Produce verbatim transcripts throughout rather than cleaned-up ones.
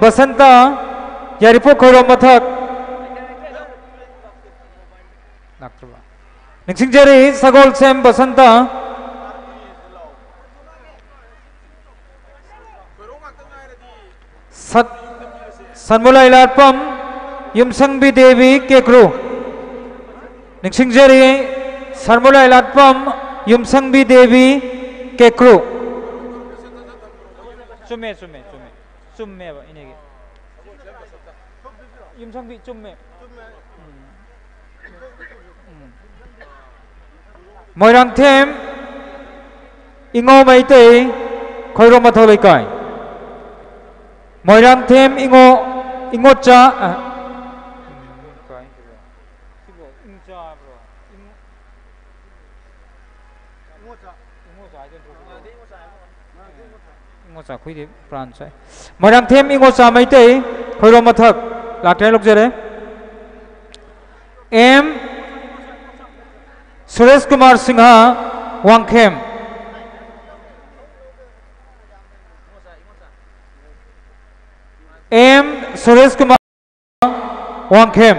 ꯕꯁꯟꯇ, ꯌꯥꯏꯔꯤꯄꯣꯛ ꯈꯣꯏꯔꯣꯝ ꯃꯊꯛ꯫ ꯂꯥꯛꯇ꯭ꯔꯕ? ꯅꯤꯡꯁꯤꯡꯖꯔꯤ, ꯁꯒꯣꯜꯁꯦꯝ ꯕꯁꯟꯇ꯫ ꯁꯠ-, ꯁꯟꯃꯨꯂꯥꯏ ꯂꯥꯠꯄꯝ, ꯌꯨꯝꯁꯪꯕꯤ ꯗꯦꯕꯤ ꯀꯦꯀ꯭ꯔꯨ꯫ ꯅꯤꯡꯁꯤꯡꯖꯔꯤ, ꯁꯟꯃꯨꯂꯥꯏ ꯂꯥꯠꯄꯝ, ꯌꯨꯝꯁꯪꯕꯤ ꯗꯦꯕꯤ ꯀꯦꯀ꯭ꯔꯨ꯫ ꯆꯨꯝꯃꯦ, ꯆꯨꯝꯃꯦ, ꯆꯨꯝꯃꯦ꯫ ꯆꯨꯝꯃꯦꯕ ꯏꯅꯦꯒꯤ꯫ ꯌꯨꯝꯁꯪꯕꯤ ꯆꯨꯝꯃꯦ꯫ ꯎꯝ꯫ ꯎꯝ꯫ ꯃꯣꯏꯔꯥꯡꯊꯦꯝ ꯏꯉꯣ ꯃꯩꯇꯩ, ꯈꯣꯏꯔꯣꯝ ꯃꯊꯛ ꯂꯩꯀꯥꯏ꯫ ꯃꯣꯏꯔꯥꯡꯊꯦꯝ ꯏꯉꯣ, ꯏꯉꯣꯆꯥ, ꯑ, ꯁꯤꯕꯨ ꯏꯉꯣꯆꯥ ꯍꯥꯏꯕ꯭ꯔꯣ? ꯏꯉꯣ-, ꯏꯉꯣꯆꯥ ꯍꯥꯏꯗꯣꯏ ꯅꯠꯇ꯭ꯔꯣ ꯁꯤꯕꯨ? ꯏꯉꯣꯆꯥ ꯈꯨꯏꯗꯤ ꯄ꯭ꯔꯥꯟ ꯆꯥꯏ꯫ ꯃꯣꯏꯔꯥꯡꯊꯦꯝ ꯏꯉꯣꯆꯥ ꯃꯩꯇꯩ, ꯈꯣꯏꯔꯣꯝ ꯃꯊꯛ꯫ ꯂꯥꯛꯇ꯭ꯔꯦ, ꯂꯧꯖꯔꯦ꯫ ꯑꯦꯝ ꯁꯨꯔꯦꯁ ꯀꯨꯃꯥꯔ ꯁꯤꯡꯍ, ꯋꯥꯡꯈꯦꯝ꯫ ꯑꯦꯝ ꯁꯨꯔꯦꯁ ꯀꯨꯃꯥꯔ, ꯋꯥꯡꯈꯦꯝ꯫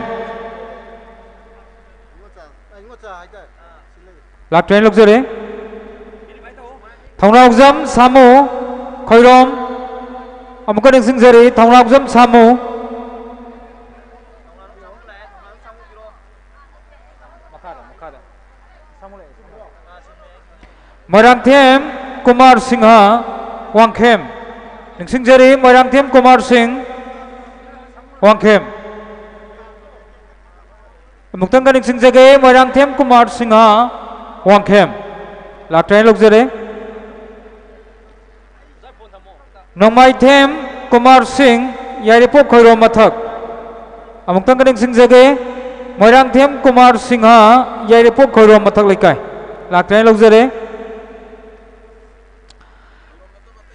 ꯂꯥꯛꯇ꯭ꯔꯦꯅ ꯂꯧꯖꯔꯦ꯫ ꯊꯧꯅꯥꯎꯖꯝ ꯁꯥꯃꯨ, ꯈꯣꯏꯔꯣꯝ꯫ ꯑꯃꯨꯛꯀ ꯅꯤꯡꯁꯤꯡꯖꯔꯤ, ꯊꯧꯅꯥꯎꯖꯝ ꯁꯥꯃꯨ꯫ ꯃꯈꯥꯗ, ꯃꯈꯥꯗ꯫ ꯃꯣꯏꯔꯥꯡꯊꯦꯝ ꯀꯨꯃꯥꯔ ꯁꯤꯡꯍ, ꯋꯥꯡꯈꯦꯝ꯫ ꯅꯤꯡꯁꯤꯡꯖꯔꯤ, ꯃꯣꯏꯔꯥꯡꯊꯦꯝ ꯀꯨꯃꯥꯔ ꯁꯤꯡ, ꯋꯥꯡꯈꯦꯝ꯫ ꯑꯃꯨꯛꯇꯪꯒ ꯅꯤꯡꯁꯤꯡꯖꯒꯦ, ꯃꯣꯏꯔꯥꯡꯊꯦꯝ ꯀꯨꯃꯥꯔ ꯁꯤꯡꯍ, ꯋꯥꯡꯈꯦꯝ꯫ ꯂꯥꯛꯇ꯭ꯔꯦꯅ ꯂꯧꯖꯔꯦ꯫ ꯅꯣꯡꯃꯥꯏꯊꯦꯝ ꯀꯨꯃꯥꯔ ꯁꯤꯡ, ꯌꯥꯏꯔꯤꯄꯣꯛ ꯈꯣꯏꯔꯣꯝ ꯃꯊꯛ꯫ ꯑꯃꯨꯛꯇꯪꯒ ꯅꯤꯡꯁꯤꯡꯖꯒꯦ, ꯃꯣꯏꯔꯥꯡꯊꯦꯝ ꯀꯨꯃꯥꯔ ꯁꯤꯡꯍ, ꯌꯥꯏꯔꯤꯄꯣꯛ ꯈꯣꯏꯔꯣꯝ ꯃꯊꯛ ꯂꯩꯀꯥꯏ꯫ ꯂꯥꯛꯇ꯭ꯔꯦꯅ ꯂꯧꯖꯔꯦ꯫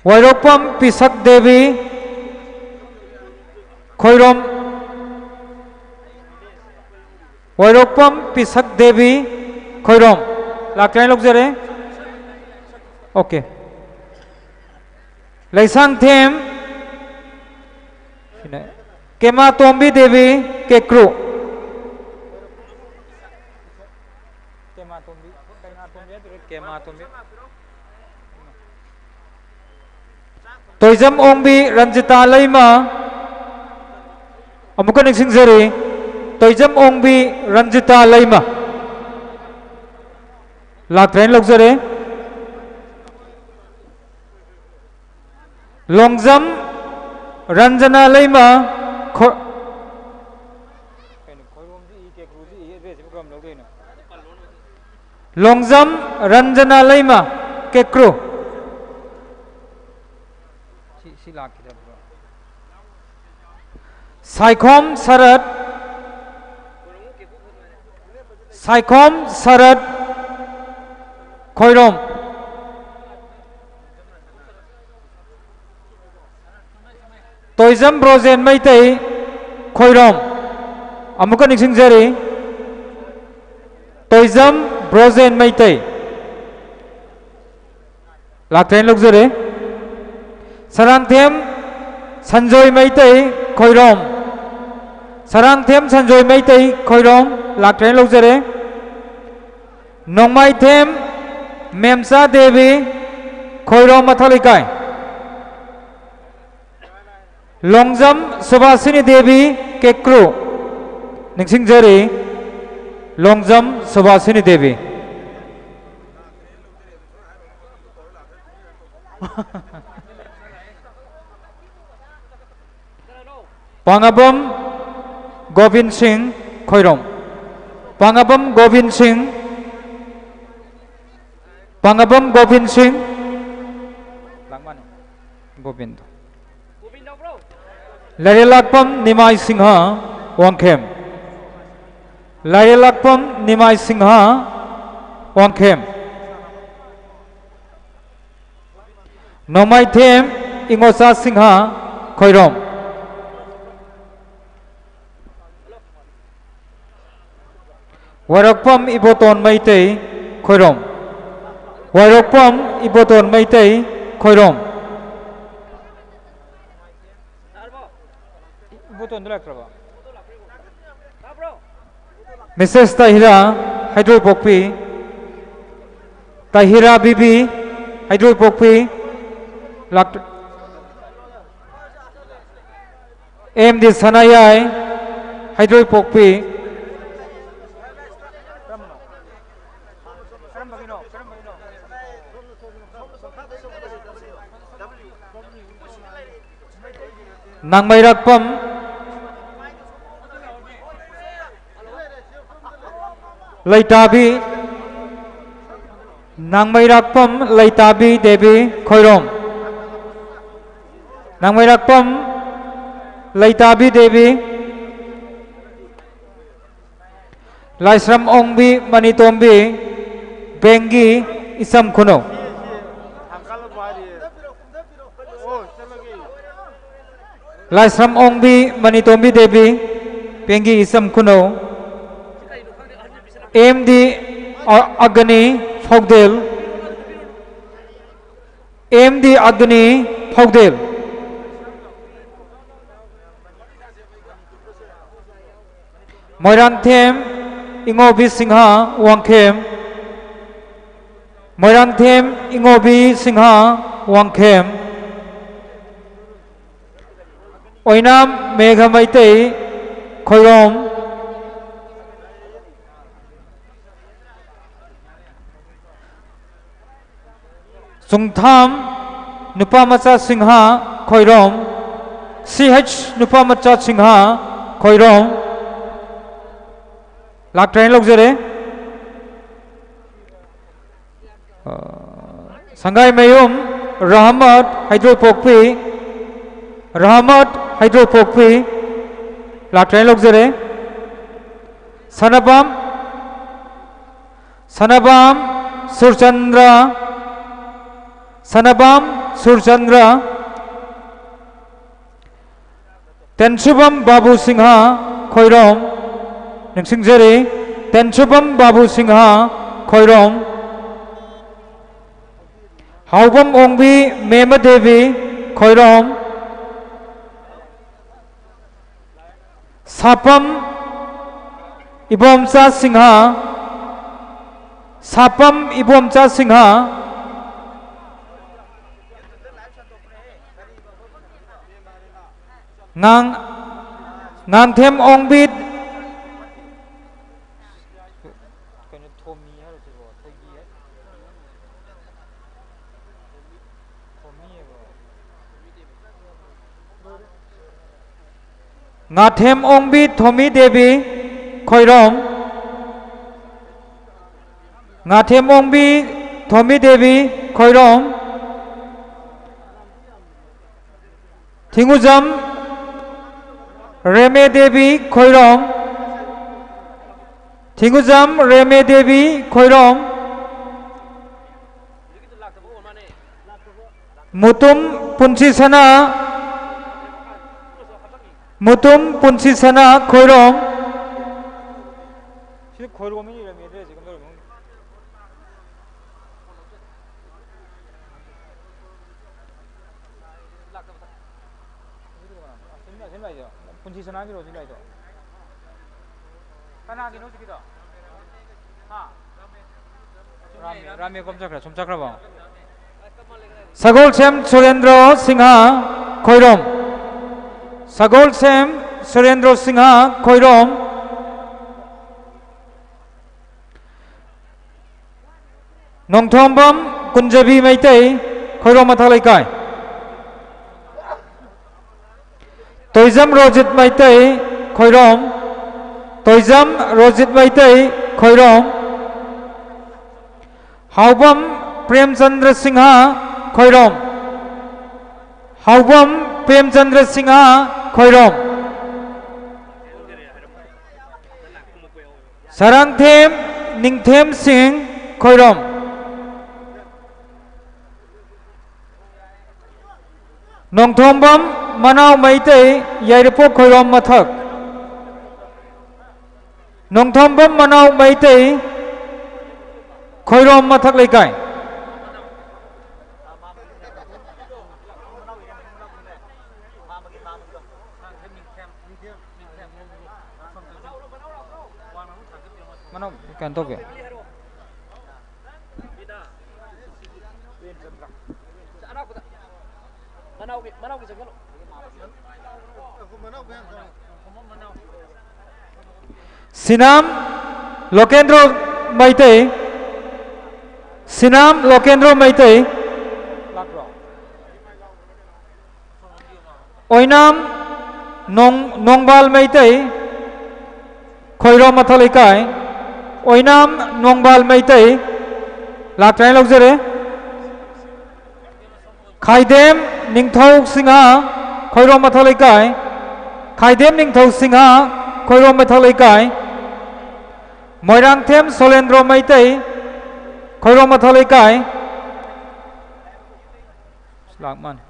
ꯋꯥꯏꯔꯣꯛꯄꯝ ꯄꯤꯁꯛ ꯗꯦꯕꯤ, ꯈꯣꯏꯔꯣꯝ꯫ ꯋꯥꯏꯔꯣꯛꯄꯝ ꯄꯤꯁꯛ ꯗꯦꯕꯤ, ꯈꯣꯏꯔꯣꯝ꯫ ꯂꯥꯛꯇ꯭ꯔꯦꯅ ꯂꯧꯖꯔꯦ꯫ ꯑꯣꯀꯦ꯫ ꯂꯩꯁꯥꯡꯊꯦꯝ ꯀꯦꯃꯥꯇꯣꯝꯕꯤ ꯗꯦꯕꯤ, ꯀꯦꯀ꯭ꯔꯨ꯫ ꯀꯦꯃꯥꯇꯣꯝꯕꯤ, ꯀꯦꯃꯥꯇꯣꯝꯕꯤ ꯍꯥꯏꯗꯣꯏꯔꯥ? ꯀꯦꯃꯥꯇꯣꯝꯕꯤ꯫ ꯇꯣꯏꯖꯝ ꯑꯣꯡꯕꯤ ꯔꯟꯖꯤꯇꯥ ꯂꯩꯃ꯫ ꯑꯃꯨꯛꯀ ꯅꯤꯡꯁꯤꯡꯖꯔꯤ, ꯇꯣꯏꯖꯝ ꯑꯣꯡꯕꯤ ꯔꯟꯖꯤꯇꯥ ꯂꯩꯃ꯫ ꯂꯥꯛꯇ꯭ꯔꯦꯅ ꯂꯧꯖꯔꯦ꯫ ꯂꯣꯡꯖꯝ ꯔꯟꯖꯅꯥ ꯂꯩꯃ, ꯈꯣ-, ꯀꯩꯅꯣ, ꯈꯣꯏꯔꯣꯝꯁꯤ ꯏ, ꯀꯦꯀ꯭ꯔꯨꯁꯤ ꯏ, ꯑꯦꯗ꯭ꯔꯦꯁꯁꯤꯕꯨ ꯀꯔꯝ ꯂꯧꯗꯣꯏꯅꯣ? ꯂꯣꯡꯖꯝ ꯔꯟꯖꯅꯥ ꯂꯩꯃ, ꯀꯦꯀ꯭ꯔꯨ꯫ ꯁꯤ, ꯁꯤ ꯂꯥꯛꯈꯤꯗꯕ꯭ꯔꯣ? ꯁꯥꯏꯈꯣꯝ ꯁꯔꯠ, ꯁꯥꯏꯈꯣꯝ ꯁꯔꯠ, ꯈꯣꯏꯔꯣꯝ꯫ ꯇꯣꯏꯖꯝ ꯕ꯭ꯔꯣꯖꯦꯟ ꯃꯩꯇꯩ, ꯈꯣꯏꯔꯣꯝ꯫ ꯑꯃꯨꯛꯀ ꯅꯤꯡꯁꯤꯡꯖꯔꯤ, ꯇꯣꯏꯖꯝ ꯕ꯭ꯔꯣꯖꯦꯟ ꯃꯩꯇꯩ꯫ ꯂꯥꯛꯇ꯭ꯔꯦꯅ ꯂꯧꯖꯔꯦ꯫ ꯁꯔꯥꯡꯊꯦꯝ ꯁꯟꯖꯣꯏ ꯃꯩꯇꯩ, ꯈꯣꯏꯔꯣꯝ꯫ ꯁꯔꯥꯡꯊꯦꯝ ꯁꯟꯖꯣꯏ ꯃꯩꯇꯩ, ꯈꯣꯏꯔꯣꯝ꯫ ꯂꯥꯛꯇ꯭ꯔꯦꯅ ꯂꯧꯖꯔꯦ꯫ ꯅꯣꯡꯃꯥꯏꯊꯦꯝ ꯃꯦꯝꯆꯥ ꯗꯦꯕꯤ, ꯈꯣꯏꯔꯣꯝ ꯃꯊꯛ ꯂꯩꯀꯥꯏ꯫ ꯂꯣꯡꯖꯝ ꯁꯨꯕꯥꯁꯤꯅꯤ ꯗꯦꯕꯤ, ꯀꯦꯀ꯭ꯔꯨ꯫ ꯅꯤꯡꯁꯤꯡꯖꯔꯤ, ꯂꯣꯡꯖꯝ ꯁꯨꯕꯥꯁꯤꯅꯤ ꯗꯦꯕꯤ꯫ ꯄꯥꯉꯥꯕꯝ ꯒꯣꯕꯤꯟ ꯁꯤꯡ, ꯈꯣꯏꯔꯣꯝ꯫ ꯄꯥꯉꯥꯕꯝ ꯒꯣꯕꯤꯟ ꯁꯤꯡ, ꯄꯥꯉꯥꯕꯝ ꯒꯣꯕꯤꯟ ꯁꯤꯡ, ꯂꯥꯛꯃꯥꯅꯤ ꯒꯣꯕꯤꯟꯗꯣ꯫ ꯂꯥꯏꯔꯦꯜꯂꯥꯛꯄꯝ ꯅꯤꯃꯥꯏ ꯁꯤꯡꯍ, ꯋꯥꯡꯈꯦꯝ꯫ ꯂꯥꯏꯔꯦꯜꯂꯥꯛꯄꯝ ꯅꯤꯃꯥꯏ ꯁꯤꯡꯍ, ꯋꯥꯡꯈꯦꯝ꯫ ꯅꯣꯡꯃꯥꯏꯊꯦꯝ ꯏꯉꯣꯆꯥ ꯁꯤꯡꯍ, ꯈꯣꯏꯔꯣꯝ꯫ ꯋꯥꯏꯔꯣꯛꯄꯝ ꯏꯕꯣꯇꯣꯟ ꯃꯩꯇꯩ, ꯈꯣꯏꯔꯣꯝ꯫ ꯋꯥꯏꯔꯣꯛꯄꯝ ꯏꯕꯣꯇꯣꯟ ꯃꯩꯇꯩ, ꯈꯣꯏꯔꯣꯝ꯫ ꯃꯤꯁꯦꯁ ꯇꯥꯍꯤꯔꯥ, ꯍꯩꯗ꯭ꯔꯣꯏꯄꯣꯛꯄꯤ꯫ ꯇꯥꯍꯤꯔꯥ ꯕꯤꯕꯤ, ꯍꯩꯗ꯭ꯔꯣꯏꯄꯣꯛꯄꯤ꯫ ꯂꯥꯛ-, ꯑꯦꯝ ꯗꯤ ꯁꯅꯥꯌꯥꯏ, ꯍꯩꯗ꯭ꯔꯣꯏꯄꯣꯛꯄꯤ꯫ ꯅꯥꯡꯃꯩꯔꯥꯛꯄꯝ ꯂꯩꯇꯥꯕꯤ, ꯅꯥꯡꯃꯩꯔꯥꯛꯄꯝ ꯂꯩꯇꯥꯕꯤ ꯗꯦꯕꯤ ꯈꯣꯏꯔꯣꯝ꯫ ꯅꯥꯡꯃꯩꯔꯥꯛꯄꯝ ꯂꯩꯇꯥꯕꯤ ꯗꯦꯕꯤ꯫ ꯂꯥꯏꯁ꯭ꯔꯝ ꯑꯣꯡꯕꯤ ꯃꯅꯤꯇꯣꯝꯕꯤ, ꯕꯦꯡꯒꯤ ꯏꯆꯝ ꯈꯨꯅꯧ꯫ ꯂꯥꯏꯁ꯭ꯔꯝ ꯑꯣꯡꯕꯤ ꯃꯅꯤꯇꯣꯝꯕꯤ ꯗꯦꯕꯤ, ꯕꯦꯡꯒꯤ ꯏꯆꯝ ꯈꯨꯅꯧ꯫ ꯑꯦꯝ ꯗꯤ ꯑ-, ꯑꯒꯅꯤ ꯐꯧꯗꯦꯜ꯫ ꯑꯦꯝ ꯗꯤ ꯑꯒꯅꯤ ꯐꯧꯗꯦꯜ꯫ ꯃꯣꯏꯔꯥꯡꯊꯦꯝ ꯏꯉꯣꯕꯤ ꯁꯤꯡꯍ ꯋꯥꯡꯈꯦꯝ꯫ ꯃꯣꯏꯔꯥꯡꯊꯦꯝ ꯏꯉꯣꯕꯤ ꯁꯤꯡꯍ ꯋꯥꯡꯈꯦꯝ꯫ ꯑꯣꯏꯅꯥꯝ ꯃꯦꯘ ꯃꯩꯇꯩ ꯈꯣꯏꯔꯣꯝ꯫ ꯆꯨꯡꯊꯥꯝ ꯅꯨꯄꯥ ꯃꯆꯥ ꯁꯤꯡꯍ ꯈꯣꯏꯔꯣꯝ, ꯁꯤ ꯑꯩꯆ ꯅꯨꯄꯥ ꯃꯆꯥ ꯁꯤꯡꯍ ꯈꯣꯏꯔꯣꯝ꯫ ꯂꯥꯛꯇ꯭ꯔꯦꯅ ꯂꯧꯖꯔꯦ꯫ ꯑ, ꯁꯪꯒꯥꯏꯃꯌꯨꯝ ꯔꯍꯃꯠ ꯍꯩꯗ꯭ꯔꯣꯏꯄꯣꯛꯄꯤ, ꯔꯍꯃꯠ ꯍꯩꯗ꯭ꯔꯣꯏꯄꯣꯛꯄꯤ꯫ ꯂꯥꯛꯇ꯭ꯔꯦꯅ ꯂꯧꯖꯔꯦ꯫ ꯁꯅꯕꯝ ꯁꯅꯥꯕꯝ ꯁꯨꯔꯆꯟꯗ꯭ꯔ, ꯁꯅꯥꯕꯝ ꯁꯨꯔꯆꯟꯗ꯭ꯔ, ꯇꯦꯟꯁꯨꯕꯝ ꯕꯥꯕꯨ ꯁꯤꯡꯍ ꯈꯣꯏꯔꯣꯝ, ꯅꯤꯡꯁꯤꯡꯖꯔꯤ, ꯇꯦꯟꯁꯨꯕꯝ ꯕꯥꯕꯨ ꯁꯤꯡꯍ ꯈꯣꯏꯔꯣꯝ, ꯍꯥꯎꯕꯝ ꯑꯣꯡꯕꯤ ꯃꯦꯃ ꯗꯦꯕꯤ ꯈꯣꯏꯔꯣꯝ, ꯁꯥꯄꯝ ꯏꯕꯣꯝꯆꯥ ꯁꯤꯡꯍ, ꯁꯥꯄꯝ ꯏꯕꯣꯝꯆꯥ ꯁꯤꯡꯍ꯫ ꯉꯥꯡ-, ꯉꯥꯡꯊꯦꯝ ꯑꯣꯡꯕꯤ꯫ ꯀꯩꯅꯣ ꯊꯣꯝꯃꯤ ꯍꯥꯏꯔꯣ ꯁꯤꯕꯣ? ꯊꯣꯏꯕꯤ ꯍꯥꯏ-, ꯊꯣꯝꯃꯤ ꯍꯥꯏꯕ꯭ꯔꯣ? ꯉꯥꯊꯦꯝ ꯑꯣꯡꯕꯤ ꯊꯣꯝꯃꯤ ꯗꯦꯕꯤ ꯈꯣꯏꯔꯣꯝ꯫ ꯉꯥꯊꯦꯝ ꯑꯣꯡꯕꯤ ꯊꯣꯝꯃꯤ ꯗꯦꯕꯤ ꯈꯣꯏꯔꯣꯝ꯫ ꯊꯤꯡꯉꯨꯖꯝ ꯔꯦꯃꯦ ꯗꯦꯕꯤ ꯈꯣꯏꯔꯣꯝ꯫ ꯊꯤꯡꯉꯨꯖꯝ ꯔꯦꯃꯦ ꯗꯦꯕꯤ ꯈꯣꯏꯔꯣꯝ꯫ ꯃꯨꯇꯨꯝ ꯄꯨꯟꯁꯤ ꯁꯅꯥ, ꯃꯨꯇꯨꯝ ꯄꯨꯟꯁꯤ ꯁꯅꯥ ꯈꯣꯏꯔꯣꯝ꯫ ꯁꯤꯗ ꯈꯣꯏꯔꯣꯝ ꯏꯔꯝꯃꯦ ꯑꯗꯨꯗꯤ ꯀꯝꯗꯧꯔꯝꯅꯣ ꯈꯪꯗꯦ꯫ ꯄꯨꯟꯁꯤ ꯁꯅꯥꯒꯤꯔꯣ ꯍꯧꯖꯤꯛ ꯂꯥꯛꯏꯗꯣ? ꯀꯅꯥꯒꯤꯅꯣ ꯍꯧꯖꯤꯛꯀꯤꯗꯣ? ꯍꯥ? ꯔꯥꯝꯃꯦ, ꯔꯥꯝꯃꯦ ꯀꯣꯝ ꯆꯠꯈ꯭ꯔꯦ, ꯁꯨꯝ ꯆꯠꯈ꯭ꯔꯕꯣ? ꯁꯒꯣꯜꯁꯦꯝ ꯁꯨꯔꯦꯟꯗ꯭ꯔꯣ ꯁꯤꯡꯍ ꯈꯣꯏꯔꯣꯝ꯫ ꯁꯒꯣꯜꯁꯦꯝ ꯁꯨꯔꯦꯟꯗ꯭ꯔꯣ ꯁꯤꯡꯍ ꯈꯣꯏꯔꯣꯝ꯫ ꯅꯣꯡꯊꯣꯝꯕꯝ ꯀꯨꯟꯖꯕꯤ ꯃꯩꯇꯩ, ꯈꯣꯏꯔꯣꯝ ꯃꯊꯛ ꯂꯩꯀꯥꯏ꯫ ꯇꯣꯏꯖꯝ ꯔꯣꯖꯤꯠ ꯃꯩꯇꯩ, ꯈꯣꯏꯔꯣꯝ꯫ ꯇꯣꯏꯖꯝ ꯔꯣꯖꯤꯠ ꯃꯩꯇꯩ, ꯈꯣꯏꯔꯣꯝ꯫ ꯍꯥꯎꯕꯝ ꯄ꯭ꯔꯦꯝꯆꯟꯗ꯭ꯔ ꯁꯤꯡꯍ, ꯈꯣꯏꯔꯣꯝ꯫ ꯍꯥꯎꯕꯝ ꯄ꯭ꯔꯦꯝꯆꯟꯗ꯭ꯔ ꯁꯤꯡꯍ, ꯈꯣꯏꯔꯣꯝ꯫ ꯁꯔꯥꯡꯊꯦꯝ ꯅꯤꯡꯊꯦꯝ ꯁꯤꯡ, ꯈꯣꯏꯔꯣꯝ꯫ ꯅꯣꯡꯊꯣꯝꯕꯝ ꯃꯅꯥꯎ ꯃꯩꯇꯩ, ꯌꯥꯏꯔꯤꯄꯣꯛ ꯈꯣꯏꯔꯣꯝ ꯃꯊꯛ꯫ ꯅꯣꯡꯊꯣꯝꯕꯝ ꯃꯅꯥꯎ ꯃꯩꯇꯩ, ꯈꯣꯏꯔꯣꯝ ꯃꯊꯛ ꯂꯩꯀꯥꯏ꯫ ꯃꯅꯥꯎ ꯀꯩꯅꯣ ꯇꯧꯒꯦ꯫ ꯁꯤꯅꯥꯝ ꯂꯣꯀꯦꯟꯗ꯭ꯔꯣ ꯃꯩꯇꯩ꯫ ꯁꯤꯅꯥꯝ ꯂꯣꯀꯦꯟꯗ꯭ꯔꯣ ꯃꯩꯇꯩ꯫ ꯑꯣꯏꯅꯥꯝ ꯅꯣꯡ-, ꯅꯣꯡꯕꯥꯜ ꯃꯩꯇꯩ, ꯈꯣꯏꯔꯣꯝ ꯃꯊꯛ ꯂꯩꯀꯥꯏ꯫ ꯑꯣꯏꯅꯥꯝ ꯅꯣꯡꯕꯥꯜ ꯃꯩꯇꯩ ꯂꯥꯛꯇ꯭ꯔꯥꯏꯅ ꯂꯧꯖꯔꯦ꯫ ꯈꯥꯏꯗꯦꯝ ꯅꯤꯡꯊꯧ ꯁꯤꯡꯍ, ꯈꯣꯏꯔꯣꯝ ꯃꯊꯛ ꯂꯩꯀꯥꯏ꯫ ꯈꯥꯏꯗꯦꯝ ꯅꯤꯡꯊꯧ ꯁꯤꯡꯍ, ꯈꯣꯏꯔꯣꯝ ꯃꯊꯛ ꯂꯩꯀꯥꯏ꯫ ꯃꯣꯏꯔꯥꯡꯊꯦꯝ ꯁꯣꯂꯦꯟꯗ꯭ꯔꯣ ꯃꯩꯇꯩ, ꯈꯣꯏꯔꯣꯝ ꯃꯊꯛ ꯂꯩꯀꯥꯏ꯫ ꯂꯥꯛ ꯃꯥꯅꯤ꯫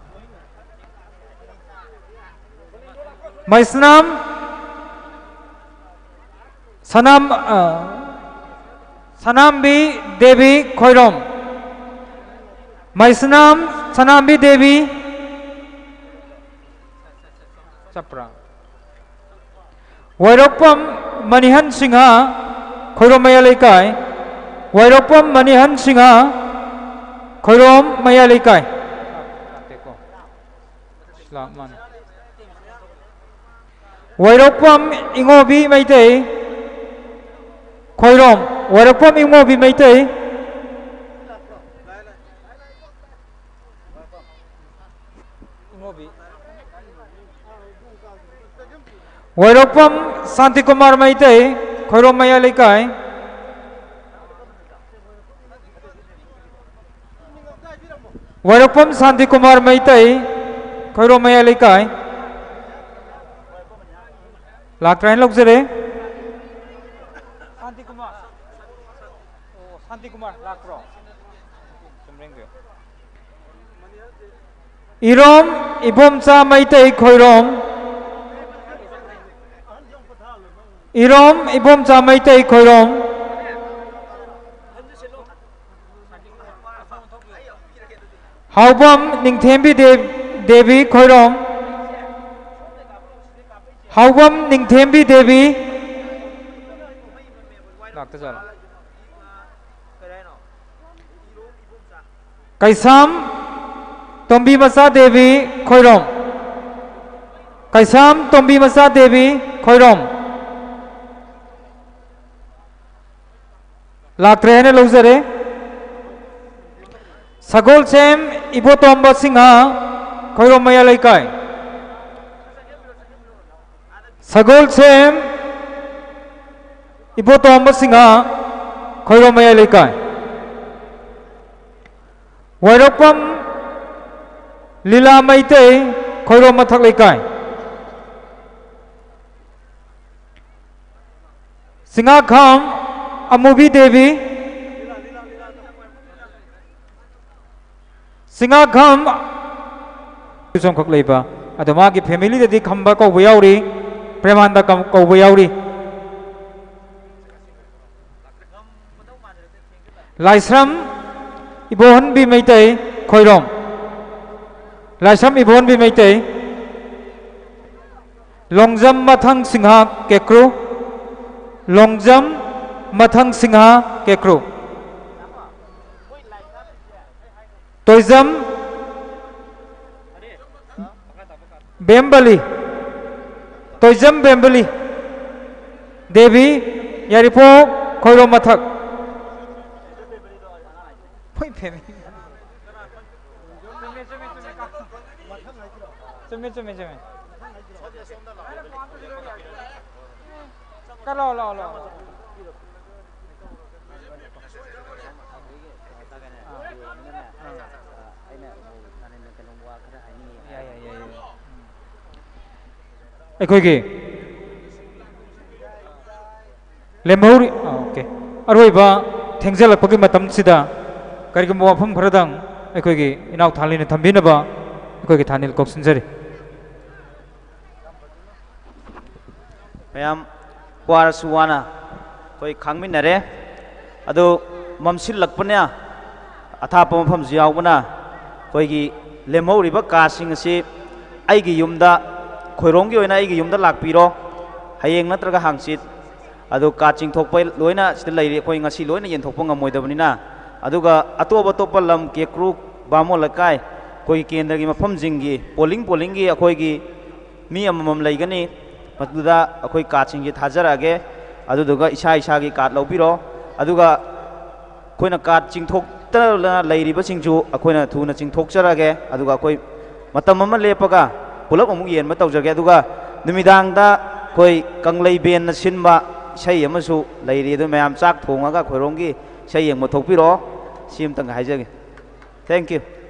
ꯃꯩꯁꯅꯥꯝ ꯁꯅꯥꯝ-, ꯑ, ꯁꯅꯥꯝꯕꯤ ꯗꯦꯕꯤ ꯈꯣꯏꯔꯣꯝ꯫ ꯃꯩꯁꯅꯥꯝ ꯁꯅꯥꯝꯕꯤ ꯗꯦꯕꯤ꯫ ꯆꯠꯄ꯭ꯔꯥ? ꯋꯥꯏꯔꯣꯛꯄꯝ ꯃꯅꯤꯍꯟ ꯁꯤꯡꯍ, ꯈꯣꯏꯔꯣꯝ ꯃꯌꯥꯏ ꯂꯩꯀꯥꯏ꯫ ꯋꯥꯏꯔꯣꯛꯄꯝ ꯃꯅꯤꯍꯟ ꯁꯤꯡꯍ, ꯈꯣꯏꯔꯣꯝ ꯃꯌꯥꯏ ꯂꯩꯀꯥꯏ꯫ ꯂꯥꯛꯇꯦꯀꯣ꯫ ꯂꯥꯛ ꯃꯥꯅꯤ꯫ ꯋꯥꯏꯔꯣꯛꯄꯝ ꯏꯉꯣꯕꯤ ꯃꯩꯇꯩ, ꯈꯣꯏꯔꯣꯝ꯫ ꯋꯥꯏꯔꯣꯛꯄꯝ ꯏꯉꯣꯕꯤ ꯃꯩꯇꯩ꯫ ꯏꯉꯣꯕꯤ꯫ ꯋꯥꯏꯔꯣꯛꯄꯝ ꯁꯥꯟꯇꯤꯀꯨꯃꯥꯔ ꯃꯩꯇꯩ, ꯈꯣꯏꯔꯣꯝ ꯃꯌꯥꯏ ꯂꯩꯀꯥꯏ꯫ ꯋꯥꯏꯔꯣꯛꯄꯝ ꯁꯥꯟꯇꯤꯀꯨꯃꯥꯔ ꯃꯩꯇꯩ, ꯈꯣꯏꯔꯣꯝ ꯃꯌꯥꯏ ꯂꯩꯀꯥꯏ꯫ ꯂꯥꯛꯇ꯭ꯔꯥ ꯍꯥꯏꯅ ꯂꯧꯖꯔꯦ꯫ ꯁꯥꯟꯇꯤꯀꯨꯃꯥꯔ꯫ ꯑꯣ, ꯁꯥꯟꯇꯤꯀꯨꯃꯥꯔ ꯂꯥꯛꯄ꯭ꯔꯣ? ꯆꯨꯝꯕ꯭ꯔꯥ ꯌꯦꯡꯕꯤꯌꯨ꯫ ꯏꯔꯣꯝ ꯏꯕꯣꯝꯆꯥ ꯃꯩꯇꯩ, ꯈꯣꯏꯔꯣꯝ꯫ ꯏꯔꯣꯝ ꯏꯕꯣꯝꯆꯥ ꯃꯩꯇꯩ, ꯈꯣꯏꯔꯣꯝ꯫ ꯍꯥꯎꯕꯝ ꯅꯤꯡꯊꯦꯝꯕꯤ ꯗꯦ-, ꯗꯦꯕꯤ, ꯈꯣꯏꯔꯣꯝ꯫ ꯍꯥꯎꯕꯝ ꯅꯤꯡꯊꯦꯝꯕꯤ ꯗꯦꯕꯤ꯫ ꯂꯥꯛꯇꯖꯥꯠꯂꯣ? ꯀꯩꯁꯥꯝ ꯇꯣꯝꯕꯤ ꯃꯆꯥ ꯗꯦꯕꯤ, ꯈꯣꯏꯔꯣꯝ꯫ ꯀꯩꯁꯥꯝ ꯇꯣꯝꯕꯤ ꯃꯆꯥ ꯗꯦꯕꯤ, ꯈꯣꯏꯔꯣꯝ꯫ ꯂꯥꯛꯇ꯭ꯔꯦ ꯍꯥꯏꯅ ꯂꯧꯖꯔꯦ꯫ ꯁꯒꯣꯜꯁꯦꯝ ꯏꯕꯣꯇꯣꯝꯕ ꯁꯤꯡꯍ, ꯈꯣꯏꯔꯣꯝ ꯃꯌꯥꯏ ꯂꯩꯀꯥꯏ꯫ ꯁꯒꯣꯜꯁꯦꯝ ꯏꯕꯣꯇꯣꯝꯕ ꯁꯤꯡꯍ, ꯈꯣꯏꯔꯣꯝ ꯃꯌꯥꯏ ꯂꯩꯀꯥꯏ꯫ ꯋꯥꯏꯔꯣꯛꯄꯝ ꯂꯤꯂꯥ ꯃꯩꯇꯩ, ꯈꯣꯏꯔꯣꯝ ꯃꯊꯛ ꯂꯩꯀꯥꯏ꯫ ꯆꯤꯡꯉꯥꯈꯥꯝ ꯑꯃꯨꯕꯤ ꯗꯦꯕꯤ, ꯆꯤꯡꯉꯥꯈꯥꯝ ꯁꯣꯝꯈꯛ ꯂꯩꯕ꯫ ꯑꯗꯣ ꯃꯥꯒꯤ ꯐꯦꯃꯤꯂꯤꯗꯗꯤ ꯈꯝꯕ ꯀꯧꯕ ꯌꯥꯎꯔꯤ, ꯄ꯭ꯔꯦꯃꯥꯟꯗ ꯀꯧꯕ ꯌꯥꯎꯔꯤ꯫ ꯂꯥꯏꯁ꯭ꯔꯝ ꯏꯕꯣꯍꯟꯕꯤ ꯃꯩꯇꯩ, ꯈꯣꯏꯔꯣꯝ꯫ ꯂꯥꯏꯁ꯭ꯔꯝ ꯏꯕꯣꯍꯟꯕꯤ ꯃꯩꯇꯩ꯫ ꯂꯣꯡꯖꯝ ꯃꯊꯪ ꯁꯤꯡꯍ, ꯀꯦꯀ꯭ꯔꯨ꯫ ꯂꯣꯡꯖꯝ ꯃꯊꯪ ꯁꯤꯡꯍ, ꯀꯦꯀ꯭ꯔꯨ꯫ ꯇꯣꯏꯖꯝ ꯕꯦꯝꯕꯂꯤ, ꯇꯣꯏꯖꯝ ꯕꯦꯝꯕꯂꯤ ꯗꯦꯕꯤ, ꯌꯥꯏꯔꯤꯄꯣꯛ, ꯈꯣꯏꯔꯣꯝ ꯃꯊꯛ꯫ ꯍꯣꯏ, ꯐꯦꯃꯤꯂꯤ꯫ ꯆꯨꯝꯃꯦ, ꯆꯨꯝꯃꯦ, ꯆꯨꯝꯃꯦ꯫ ꯆꯨꯝꯃꯦ, ꯆꯨꯝꯃꯦ, ꯆꯨꯝꯃꯦ꯫ ꯀ-, ꯂꯥꯛꯑꯣ, ꯂꯥꯛꯑꯣ, ꯂꯥꯛꯑꯣ, ꯂꯥꯛꯑꯣ꯫ ꯑꯥ꯫ ꯑꯥ꯫ ꯌꯥꯏ, ꯌꯥꯏ, ꯌꯥꯏ, ꯌꯥꯏ꯫ ꯑꯩꯈꯣꯏꯒꯤ ꯂꯦꯝꯍꯧꯔꯤ-, ꯑꯥ, ꯑꯣꯀꯦ꯫ ꯑꯔꯣꯏꯕ ꯊꯦꯡꯖꯤꯜꯂꯛꯄꯒꯤ ꯃꯇꯝꯁꯤꯗ ꯀꯔꯤꯒꯨꯝꯕ ꯋꯥꯐꯝ ꯈꯔꯗꯪ ꯑꯩꯈꯣꯏꯒꯤ ꯏꯅꯥꯎ ꯊꯥꯂꯤꯅ ꯊꯝꯕꯤꯅꯕ ꯑꯩꯈꯣꯏꯒꯤ ꯊꯥꯅꯤꯜ ꯀꯧꯁꯤꯟꯖꯔꯤ꯫ ꯃꯌꯥꯝ ꯋꯥꯔꯁꯨ ꯋꯥꯅ ꯑꯩꯈꯣꯏ ꯈꯥꯡꯃꯤꯟꯅꯔꯦ꯫ ꯑꯗꯨ ꯃꯝꯁꯤꯜꯂꯛꯄꯅ ꯑꯊꯥꯞꯄ ꯃꯐꯝꯁꯨ ꯌꯥꯎꯕꯅ ꯑꯩꯈꯣꯏꯒꯤ ꯂꯦꯝꯍꯧꯔꯤꯕ ꯀꯥꯁꯤꯡ ꯑꯁꯤ ꯑꯩꯒꯤ ꯌꯨꯝꯗ ꯈꯣꯏꯔꯣꯡꯒꯤ ꯑꯣꯏꯅ ꯑꯩꯒꯤ ꯌꯨꯝꯗ ꯂꯥꯛꯄꯤꯔꯣ, ꯍꯌꯦꯡ ꯅꯠꯇ꯭ꯔꯒ ꯍꯥꯡꯆꯤꯠ꯫ ꯑꯗꯨ ꯀꯥꯔꯗ ꯆꯤꯡꯊꯣꯛꯄ ꯂꯣꯏꯅ ꯁꯤꯗ ꯂꯩꯔꯤ, ꯑꯩꯈꯣꯏ ꯉꯁꯤ ꯂꯣꯏꯅ ꯌꯦꯟꯊꯣꯛꯄ ꯉꯝꯃꯣꯏꯗꯕꯅꯤꯅ꯫ ꯑꯗꯨꯒ ꯑꯇꯣꯞ ꯑꯇꯣꯞꯄ ꯂꯝ, ꯀꯦꯀ꯭ꯔꯨ, ꯕꯥꯃꯣꯟ ꯂꯩꯀꯥꯏ, ꯑꯩꯈꯣꯏꯒꯤ ꯀꯦꯟꯗ꯭ꯔꯒꯤ ꯃꯐꯝꯁꯤꯡꯒꯤ ꯄꯣꯂꯤꯡ ꯄꯣꯂꯤꯡꯒꯤ ꯑꯩꯈꯣꯏꯒꯤ ꯃꯤ ꯑꯃꯃꯝ ꯂꯩꯒꯅꯤ꯫ ꯃꯗꯨꯗ ꯑꯩꯈꯣꯏ ꯀꯥꯔꯗꯁꯤꯡꯁꯦ ꯊꯥꯖꯔꯛꯑꯒꯦ, ꯑꯗꯨꯗꯨꯒ ꯏꯁꯥ ꯏꯁꯥꯒꯤ ꯀꯥꯔꯗ ꯂꯧꯕꯤꯔꯣ꯫ ꯑꯗꯨꯒ ꯑꯩꯈꯣꯏꯅ ꯀꯥꯔꯗ ꯆꯤꯡꯊꯣꯛꯇꯅ ꯂꯩꯔꯤꯕꯁꯤꯡꯁꯨ ꯑꯩꯈꯣꯏꯅ ꯊꯨꯅ ꯆꯤꯡꯊꯣꯛꯆꯔꯒꯦ꯫ ꯑꯗꯨꯒ ꯑꯩꯈꯣꯏ ꯃꯇꯝ ꯑꯃ ꯂꯦꯞꯄꯒ ꯄꯨꯂꯞ ꯑꯃꯨꯛ ꯌꯦꯟꯕ ꯇꯧꯖꯒꯦ꯫ ꯑꯗꯨꯒ ꯅꯨꯃꯤꯗꯥꯡꯗ ꯑꯩꯈꯣꯏ ꯀꯪꯂꯩꯕꯦꯟꯅ ꯁꯤꯟꯕ ꯏꯁꯩ ꯑꯃꯁꯨ ꯂꯩꯔꯤ, ꯑꯗꯨ ꯃꯌꯥꯝ ꯆꯥꯛ ꯊꯣꯡꯉꯒ ꯈꯣꯏꯔꯣꯡꯒꯤ ꯏꯁꯩ ꯌꯦꯡꯕ ꯊꯣꯛꯄꯤꯔꯛꯑꯣ꯫ ꯁꯤ ꯑꯃꯇꯪꯒ ꯍꯥꯏꯖꯒꯦ꯫ Thank you꯫